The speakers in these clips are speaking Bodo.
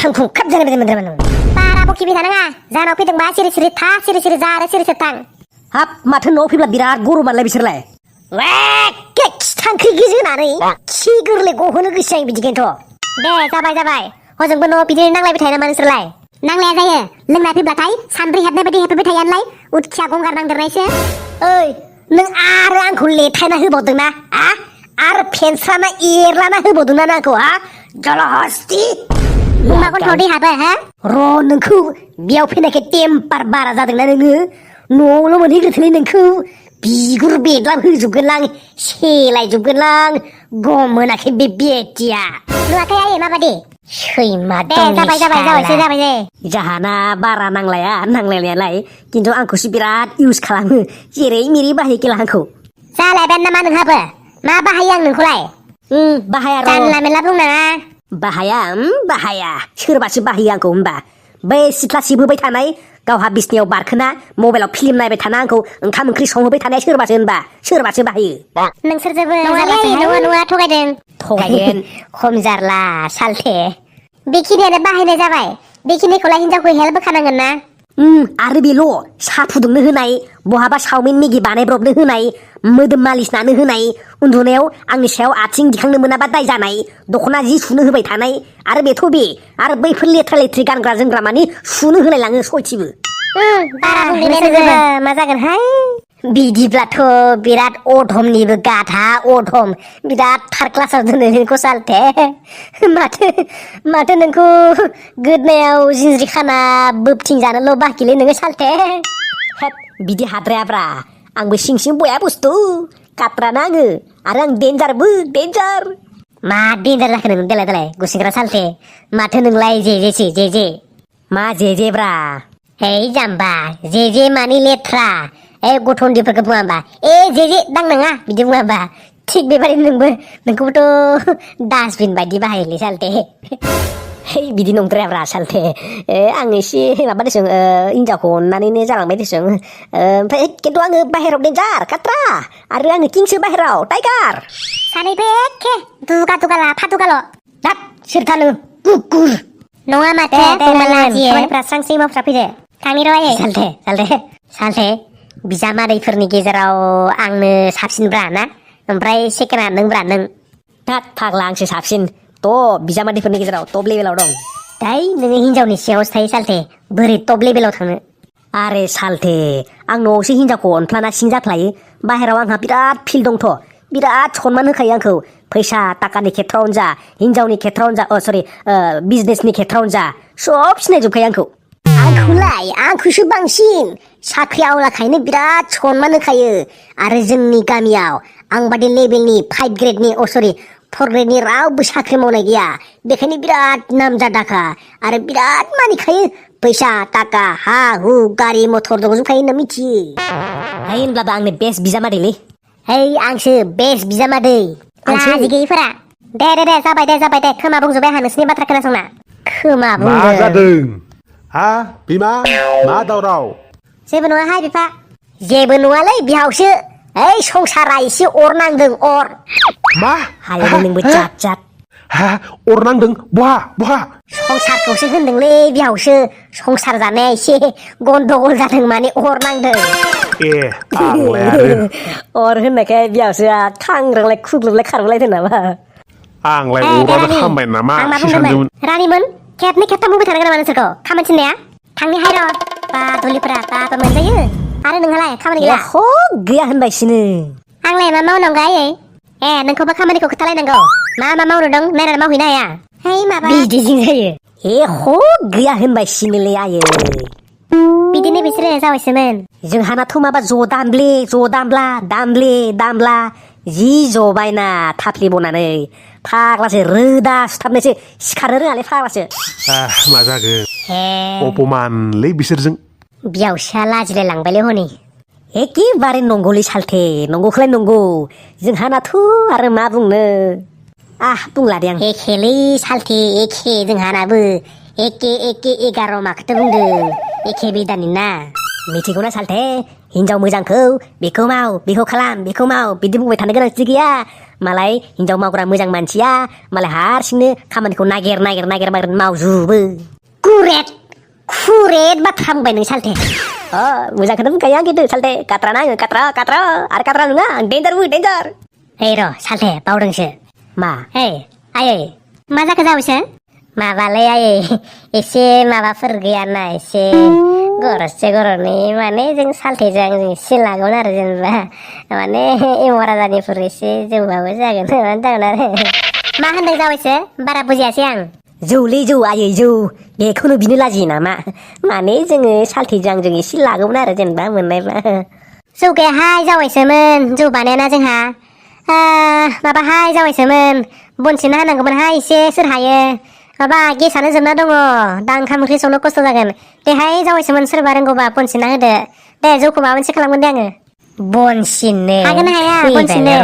फांफुं खाब जानाय बायदि मोनदों नों बारा बखिबाय थानाङा जानाव फैदोंबा सिरि सिरि था सिरि सिरि जा आरो सिरि सिरि थां हाब माथो न'आव फैब्ला बिराद गरमालाय बिसोरलाय एखे खिथांख्रि गिजोनानै खि गोरलै गहोनो गोसो जायो बिदिखायनोथ' दे जाबाय हजोंबो न' बिदिनो नांलायबाय थायो नामा नोंसोरलाय नांलाया जायो लोंना फैब्लाथाय सान्द्रि हेबनाय बायदि हेबबाय थायानोलाय उदखिया गंगार नांदेरनायसो ओइ नों आरो आंखौ लेथायना होबावदोंना आरो फेनस्राना एरलाना होबावदोंना आंखौ जलहस्ति बुंबा गन्थ'आव दै हाबो हा र' नोंखौ बेयाव फैनायखाय टेम्पार बारा जादोंना नोङो न'आवल' मोनहैग्रोथोंलै नोंखौ बिगुर बेदलां होजोबगोनलां सेलायजोबगोनलां गम मोनाखै बे बेटिया नुवाखै आयै माबादि सैमा दे जाबाय जाहाना बारा नांलाया नांलायनायालाय खिन्थु आंखौसो बिराद इउस खालामो जेरै मेरै बाहायखेला आंखौ जालायबाय नामा नोंहाबो मा बाहायो आं नोंखौलाय बाहाया र' जानला मेनला बुंनाङा बाहाया सोरबासो बाहायो आंखौ होनबा बै सिथ्ला सिबहोबाय थानाय गावहा बिसनायाव बारखोना मबाइलाव फिल्म नायबाय थाना आंखौ ओंखाम ओंख्रि संहोबाय थानाया सोरबासो बाहायो नोंसोर जेबो नङा थगायगोन खम जारला सालथे बेखिनियानो बाहायनाय जाबाय बेखिनिखौलाय हिनजावखौ हेल्प होखानांगोन ना आरो बेल' साहा फुदुंनो होनाय बहाबा चावमिन मेगि बानायब्रबनो होनाय मोदोम मालिस नानो होनाय उन्दुनायाव आंनि सायाव आथिं दिखांनो मोनाबा दाय जानाय दख'ना जि सुनो होबाय थानाय आरो बेथ' बे आरो बैफोर लेथ्रा लेथ्रि गानग्रा जोमग्रा मानि सुनो होलायलाङो सयथिबो बारा बुंदों मा जागोनहाय बिदिब्लाथ' बिराद अधमनिबो गाधा अधम बिराद थार क्लासाव दोनो नोंखौ सालथे माथो नोंखौ गोदनायाव जिन्ज्रि खाना बोबथिं जानोल' बाखिलै नोङो सालथे हेद बिदि हाद्रायाब्रा आंबो सिं सिं बया बुस्थु काट्राना आङो आरो आं डेन्जार मा डेन्जार जाखो नों देलाय गुसिंग्रा सालथे माथो नोंलाय जे मा जेब्रा है जाम्बा जे मानि लेथ्रा गथ' उन्दैफोरखौ बुङा होमबा जे दांनाङा बिदि बुङा होमबा थिग बेबायदिनो नोंखौबोथ' डास्टबिन बायदि बाहायोलै सालथे बिदि नंद्रायाब्रा सालथे आं एसे माबा देसुं हिनजावखौ अननानैनो जालांबाय देसुं ओमफ्राय खिन्थु आङो बाहेराव डेन्जार काट्रा आरो आङो किंसो बाहेराव टाइगार सानैबो एखे दुगा लाफा हाब सोरथा नों कुकुर नङा माथो खामानिफ्रा स्रांस्रि मावफ्रा फैदो थांनि र' सालथे बिजामादैफोरनि गेजेराव आंनो साबसिनब्रा ना ओमफ्राय सेकेन्डआ नोंब्रा नों फाग्ला आंसो साबसिन बिजामादैफोरनि गेजेराव टप लेभेलाव दं नोङो हिनजावनि सिङावसो थायो सालथे बोरै टप लेभेलाव थांनो आरे सालथे आं न'आवसो हिनजावखौ अनफ्लाना सिं जाफ्लायो बाहेराव आंहा बिराद फिल दंथ' बिराद सनमान होखायो आंखौ फैसा थाखानि खेथ्रआवनो जा हिनजावनि खेथ्रआवनो जा बिजनेसनि खेथ्रआवनो जा सब सिनायजोबखायो आंखौसो बांसिन साख्रि आवलाखायनो बिराद सनमान होखायो आरो जोंनि गामियाव आं बादि लेभेलनि 5 ग्रेडनि 4 ग्रेडनि रावबो साख्रि मावनाय गैया बेखायनो बिराद नामजादाखा आरो बिराद मानिखायो फैसा थाखा हा हु गारि मथर दंजोबखायो होनना मिथियो होनब्लाबो आंनो बेस्ट बिजामादैलै आंसो बेस्ट बिजामादै लाजि गैयिफोरा दे जाबाय दे खोमा बुंजोबबाय आंहा नोंसिनि बाथ्रा खोनासंना खोमा मा जादों हा बिमा मा दावराव जेबो नङाहाय बिफा जेबो नङालै बिहावसो संसारा एसे अर नांदों अर मा हायो नोंबो जात हा अर नांदों बहा संसारखौसो होनदोंलै बिहावसो संसार जानाया एसे गन्डगल जादों माने अर नांदों अर होननायखाय बिहावसोआ खांग्रांलाय खुग्लुबलाय खारगुलायदों नामा आंलाय अरानो खामबाय नामा सानदोंमोन रानिमोन खेबनै खेबथाम बुंबाय थानांगोन नामा नोंसोरखौ खामानि थिननाया थांनि हाय र' बादुलिफोरा दाबो मोनजायो आरो नोंहालाय खामानि गैया गैया होनबायसिनो आंलाय मा मावनांगौ आयै नोंखौबो खामानिखौ खोथालायनांगौ मा मावनो दं नायनानै मावहैनो हाया माबा बिदिजों जायो गैया होनबायसिनोलै आयै बिदिनो बिसोरो जाबायसोमोन जोंहानाथ' माबा दामब्ला जि जबायना थाफ्लि बनानै फाग्लासो रोदा सुथाबनोसो सिखारनो रोङालै फाग्लासो मा जागोन अपमानलै बिसोरजों बिहावसोआ लाजिलाय लांबायलै हनै एखेबारे नंगौलै सालथे नंगौखौलाय नंगौ जोंहानाथ' आरो मा बुंनो बुंला दे आं एखेलै सालथे एखे जोंहानाबो एके 11 माखौथ' बुंदों एखे बेदानि ना मिथिगौना सालथे हिनजाव मोजांखौ बेखौ माव बेखौ खालाम बेखौ माव बिदि बुंबाय थानो गोनांथि गैया मालाय हिनजाव मावग्रा मोजां मानसिया मालाय हारसिंनो खामानिखौ नागिर मावजुबो खुरेट बाथ्रा बुंबाय नों सालथे मोजांखौनो बुंखायो आं खिन्थु सालथे काट्रा ना आङो काट्रा आरो काट्रा नङा आं डेन्जार ओइ र' सालथे बावदोंसो मा आयै मा जाखो जावैसो माबालै आयै एसे माबाफोर गैयाना एसे गरसे गरनै माने जों सालथेजों जों एसे लागौमोन आरो जेनेबा माने एमराजानिफोर एसे जौबाबो जागोन जागोन आरो मा होनदों जावैसो बारा बुजियासै आं जौ आयै जौ बेखौनो बिनो लाजियो नामा माने जोङो सालथेजों जों एसे लागौमोन आरो जेनेबा मोननायबा जौ गैयाहाय जावैसोमोन जौ बानायाना जोंहा माबाहाय जावैसोमोन बन सिनना होनांगौमोनहाय एसे सोर हायो माबा गेसानो जोबना दङ दा ओंखाम ओंख्रि संनो खस्थ' जागोन देहाय जावैसोमोन सोरबा रोंगौबा बन सिनना होदो दे जौखौ माबा मोनसे खालामगोन दे आङो बन सिननो हागोन ना हाया बन सिननो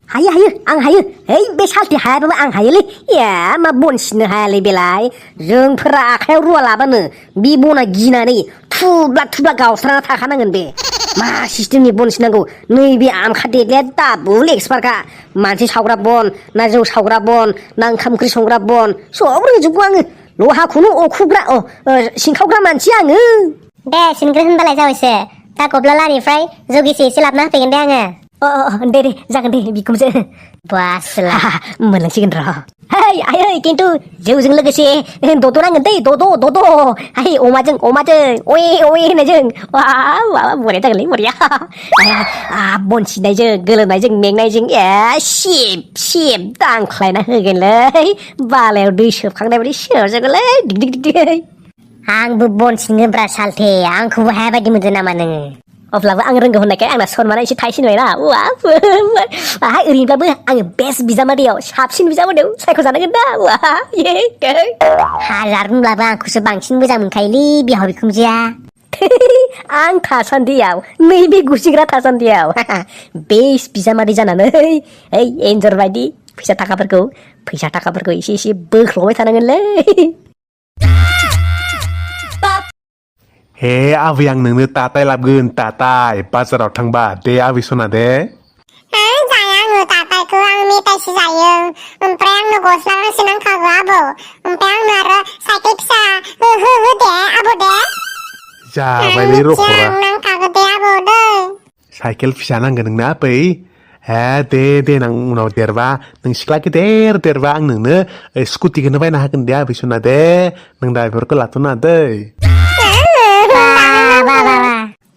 हायो आं हायो ओइ बे सालथे हायाबाबो आं हायोलै मा बन सिननो हायालै बेलाय जोंफोरा आखायाव रुवा लाबानो बे बना गिनानै थुब्ला गावस्राना थाखानांगोन बे मा सिस्टेमनि बन सिननांगौ नैबे आमखा देग्लाया दाबुल एक्सपार्टखा मानसि सावग्रा बन ना जौ सावग्रा बन ना ओंखाम ओंख्रि संग्रा बन सब रोंजोबगौ आङो लहाखौनो अखुग्रा सिनखावग्रा मानसि आङो दे सिनग्रो होनबालाय जावैसो दा गब्ला लानिफ्राय जौ गिसि एसे लाबोना होफैगोन दे आङो दे जागोन दे बिखुमजो बासला मोनलांसिगोन र' आयै खिन्थु जौजों लोगोसे दद' नांगोन दै दद' आयै अमाजों अए होननायजों माबा बरिया जागोनलै बरिया बन सिननायजों गोलोमनायजों मेंनायजों सिब दांख्लायना होगोनलै बालायाव दै सोबखांनाय बायदि सोबजोबगोनलै दिग आंबो बन सिनगोनब्रा सालथे आंखौबो हाया बायदि मोनदों नामा नोङो अब्लाबो आं रोंगौ होननायखाय आंना सनमाना एसे थाइसिनबायना ओरैनोब्लाबो आङो बेस्ट बिजामादैयाव साबसिन बिजामादैयाव सायख'जानांगोन दा हाजार होनब्लाबो आंखौसो बांसिन मोजां मोनखायोलै बिहाव बिखुनजोआ आं थासान्दियाव नैबे गुसिग्रा थासान्दियाव बेस्ट बिजामादै जानानै ओइ एन्जर बायदि फैसा थाखाफोरखौ एसे बोख्ल'बाय थानांगोनलै हे आबै आं नोंनो ताताय लाबगोन ताताय बाजाराव थांबा दे आबै सना दे जाया आङो तातायखौ आं मेथाइसो जायो ओमफ्राय आंनो गस्ला गांसे नांखागौ आबौ ओमफ्राय आंनो आरो साइकेल फिसा हो दे आबौ दे जाबायलै रखरा नांखागौ दे आबौ दै साइकेल फिसा नांगोन नोंना आबै हे दे नां उनाव देरबा नों सिख्ला गेदेर देरबा आं नोंनो स्कुटिखौनो बायना होगोन दे आबै सना दे नों दा बेफोरखौ लाथ'ना दै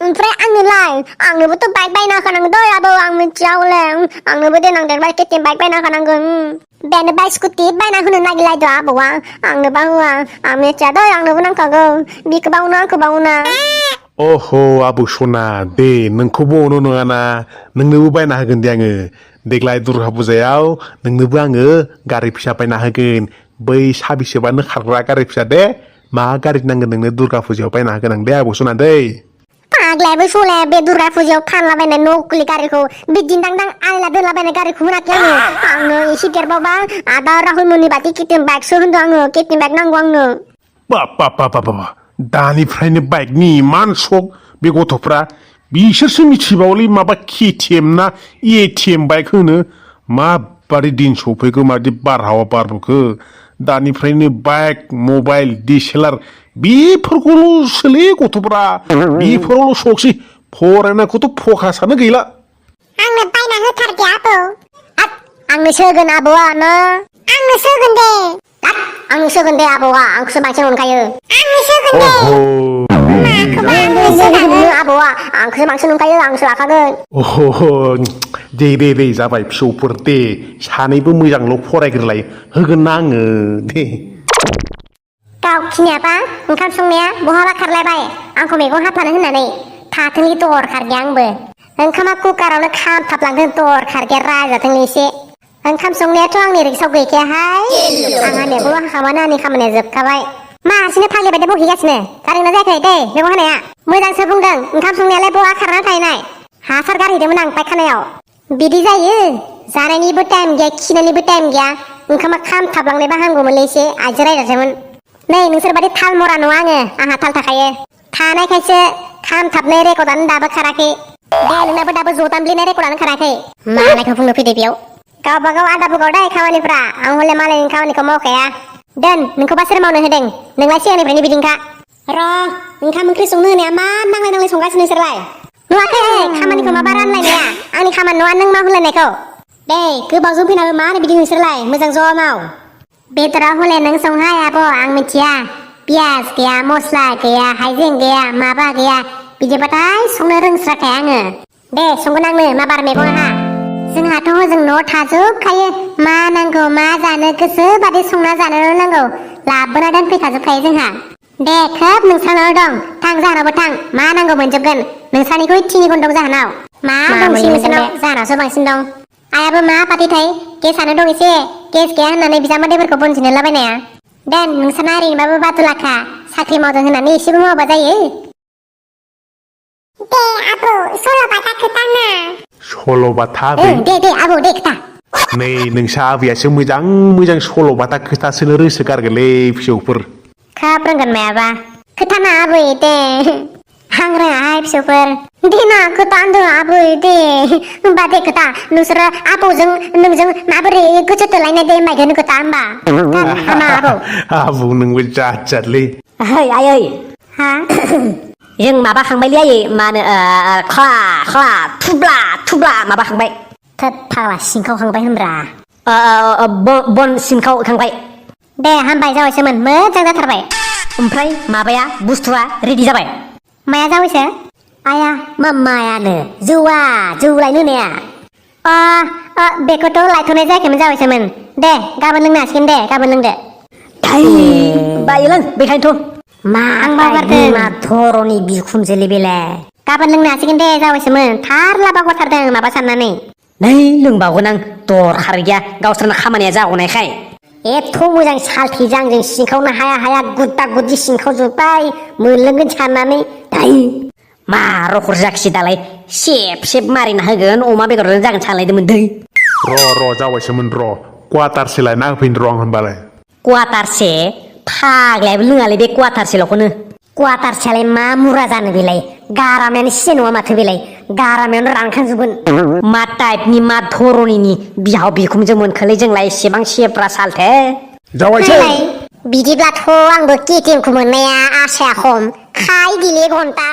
ओमफ्राय आंनोबोथ' बाइक बायना होखानांगौ दै आबौ आं मिथिया हले आंनोबो देनां देरबा केटिएम बाइक बायना होखानांगोन बेनो बाइक स्कुटि बायना होनो नागिरलायदो आबौआ आंनोबा होआ आं मिथिया दै आंनोबो नांखागौ बिखौ बावना आंखौ बावना अह आबौ सना दे नोंखौबो अनो नङाना नोंनोबो बायना होगोन दे आङो देग्लाय दुर्गा फुजायाव नोंनोबो आङो गारि फिसा बायना होगोन बै साबिसोबानो खारग्रा गारि फिसा दे मा गारि नांगोन नोंनो दुर्गा फुजायाव बायना होगोन आं दे आबौ सना दै फाग्लायाबो सले बे दुर्गा फुजायाव फानलाबायनाय नकुलि गारिखौ बे दिन्दां आयला दोनलाबायनाय गारिखौ होनाखै आंनो एसे देरबावबा आदा राहुल मोननि बादि केटिएम बाइकसो होनदों आङो केटिएम बाइक नांगौ आंनो बाबा दानिफ्रायनो बाइकनि इमान सक बे गथ'फ्रा बिसोरसो मिथिबावलै माबा केटिएम ना एटिएम बाइक होनो माबादि दिन सफैखो माबादि बारहावा बारबोखो दानिफ्रायनो बाइक मबाइल डिएसएलआर बेफोरखौल'सोलै गथ'फ्रा बेफोरावल' सकसै फरायनायखौथ' फकासानो गैला आंनो बायना होथारदे आबौ आंनो सोगोन आबौआ ना आंनो सोगोन दे आंनो सोगोन दे आबौआ आंखौसो बांसिन मोनखायो आंनो सोगोन दे आबौआ आंखौसो बांसिन मोनखायो आंसो लाखागोन दे जाबाय फिसौफोर दे सानैबो मोजांल' फरायग्रोलाय होगोन ना आङो दे गावखिनियाबा ओंखाम संनाया बहाबा खारलायबाय आंखौ मैगं हाफानो होननानै थाथोंनि दर खारगे आंबो ओंखामा कुकारावनो खामथाबलांदों दर खारगे राजाथोंलै एसे ओंखाम संनायाथ' आंनि रिक्साव गैखायाहाय आंहा मैगंल' हाखाबानो आंनि खामानिया जोबखाबाय मा हारसिंनो फाग्लि बायदि बहैगासिनो जादोंना जायाखै दे मैगं हानाया मोजांसो बुंदों ओंखाम संनायालाय बहा खारना थाहैनाय हासार गारहैदोंमोन आं पायखानायाव बिदि जायो जानायनिबो टाइम गैया खिनायनिबो टाइम गैया ओंखामा खामथाबलांनायबा हामगौमोनलै एसे आइजो रायजासोमोन नै नोंसोर बादि थाल मरा नङा आङो आंहा थाल थाखायो थानायखायसो खामथाबनाय रेकर्डआनो दाबो खाराखै दे नोंनाबो दाबो ज'दानब्लिनाय रेकर्डआनो खाराखै मालायखौ बुंनो फैदो बेयाव गावबागाव आदा बुगाव दाय खामानिफ्रा आं हले मालायनि खामानिखौ मावखाया दोन नोंखौबा सोर मावनो होदों नोंलाय सिगांनिफ्रायनो बिदिनोखा र' ओंखाम ओंख्रि संनो होनाया मा नांलाय संगासिनो नोंसोरलाय नुवाखै खामानिखौ माबा रानलायनाया आंनि खामानि नङा नों मावहोलायनायखौ दे गोबावजों फैनाबो मा होनो बिदि नोंसोरलाय मोजां ज' माव बेदराव हले नों संहाय आब' आं मिथिया पियास गैया मस्ला गैया हाइजें गैया माबा गैया बिदिबाथाय संनो रोंस्राखाया आङो दे संगोन आंनो मा बार मैगङा जोंहाथ' हजों न'आव थाजोबखायो मा नांगौ मा जानो गोसो बादि संना जानोल' नांगौ लाबोना दोनफैखाजोबखायो जोंहा दे खोब नोंसानाव दं थां जाहानावबो थां मा नांगौ मोनजोबगोन नोंसानिख्रुइ थिनि गुन दं जाहानाव मा दंसै नोंसानाव जाहानावसो बांसिन दं आयाबो मा पार्टिथाय गेसानो दं एसे गेस गैया होननानै बिजामादैफोरखौ बनजिनो लाबायनाया देन नोंसाना ओरैनोबाबो बादुलाखा साख्रि मावदों होननानै एसेबो मावाबा जायो दे आबौ सल'बाथा खोथाना सल'बाथा दे आबौ दे खोथा नै नोंसा आबैयासो मोजां सल'बाथा खोथासोनो रोंसोगारगोनलै फिसौफोर खोब रोंगोन मायाबा खोथाना आबै दे आं रोङाहाय फिसौफोर देना खोथा होनदों आबै दे होमबा दे खोथा नोंसोरो आबौजों नोंजों माबोरै गोसो थोलायनाय दे माइखौनो खोथा होमबा आबौ आबौ नोंबो जाथलै ओइ आयै हा जों माबाखांबायलै आयै मा होनो ख्ला थुब्ला माबाखांबाय थोद फाग्ला सिंखावखांबाय होनब्रा बन सिनखावखांबाय दे हामबाय जाबायसोमोन मोजां जाथारबाय ओमफ्राय माबाया बुस्थुआ रेडि जाबाय माया जाबायसो आया मा मायानो जौ लायनो होनाया बेखौथ' लायथ'नाय जायाखैमोन जाबायसोमोन दे गाबोन लोंनो हासिगोन दे गाबोन लोंदो बायोलां बेखायनोथ' मा आं बावगारदों मा धरनि बिखुनजोलै बेलाय गाबोन लोंनो हासिगोन दे जाबायसोमोन थार लाबागथारदों माबा साननानै नै लोंबावगोन आं दरखार गैया गावसोरना खामानिया जागनायखाय एथ' मोजां सालथि आंजों सिंखावनो हाया गुद्दा गुद्दि सिंखावजोब्बाय मोनलोंगोन साननानै दाय मा रखर जाखिसै दालाय सेब मारिना होगोन अमा बेदरजों जागोन सानलायदोंमोन दै र' जाबायसोमोन र' क्वाटारसे लायना होफैनो र' आं होनबालाय क्वाटारसे फाग्लायाबो लोङालै बे क्वाटारसेल'खौनो क्वाटारसेयालाय मा मुरा जानो बेलाय गारामायानो से नङा माथो बेलाय गारामायानो रानखांजोबगोन मा टाइपनि मा धरनिनि बिहाव बिखुनजो मोनखोलै जोंलाय एसेबां सेफ्रा सालथे जाबायसै बिदिब्लाथ' आंबो केटिएमखौ मोननाया आसाया खम खाय दिले घन्टा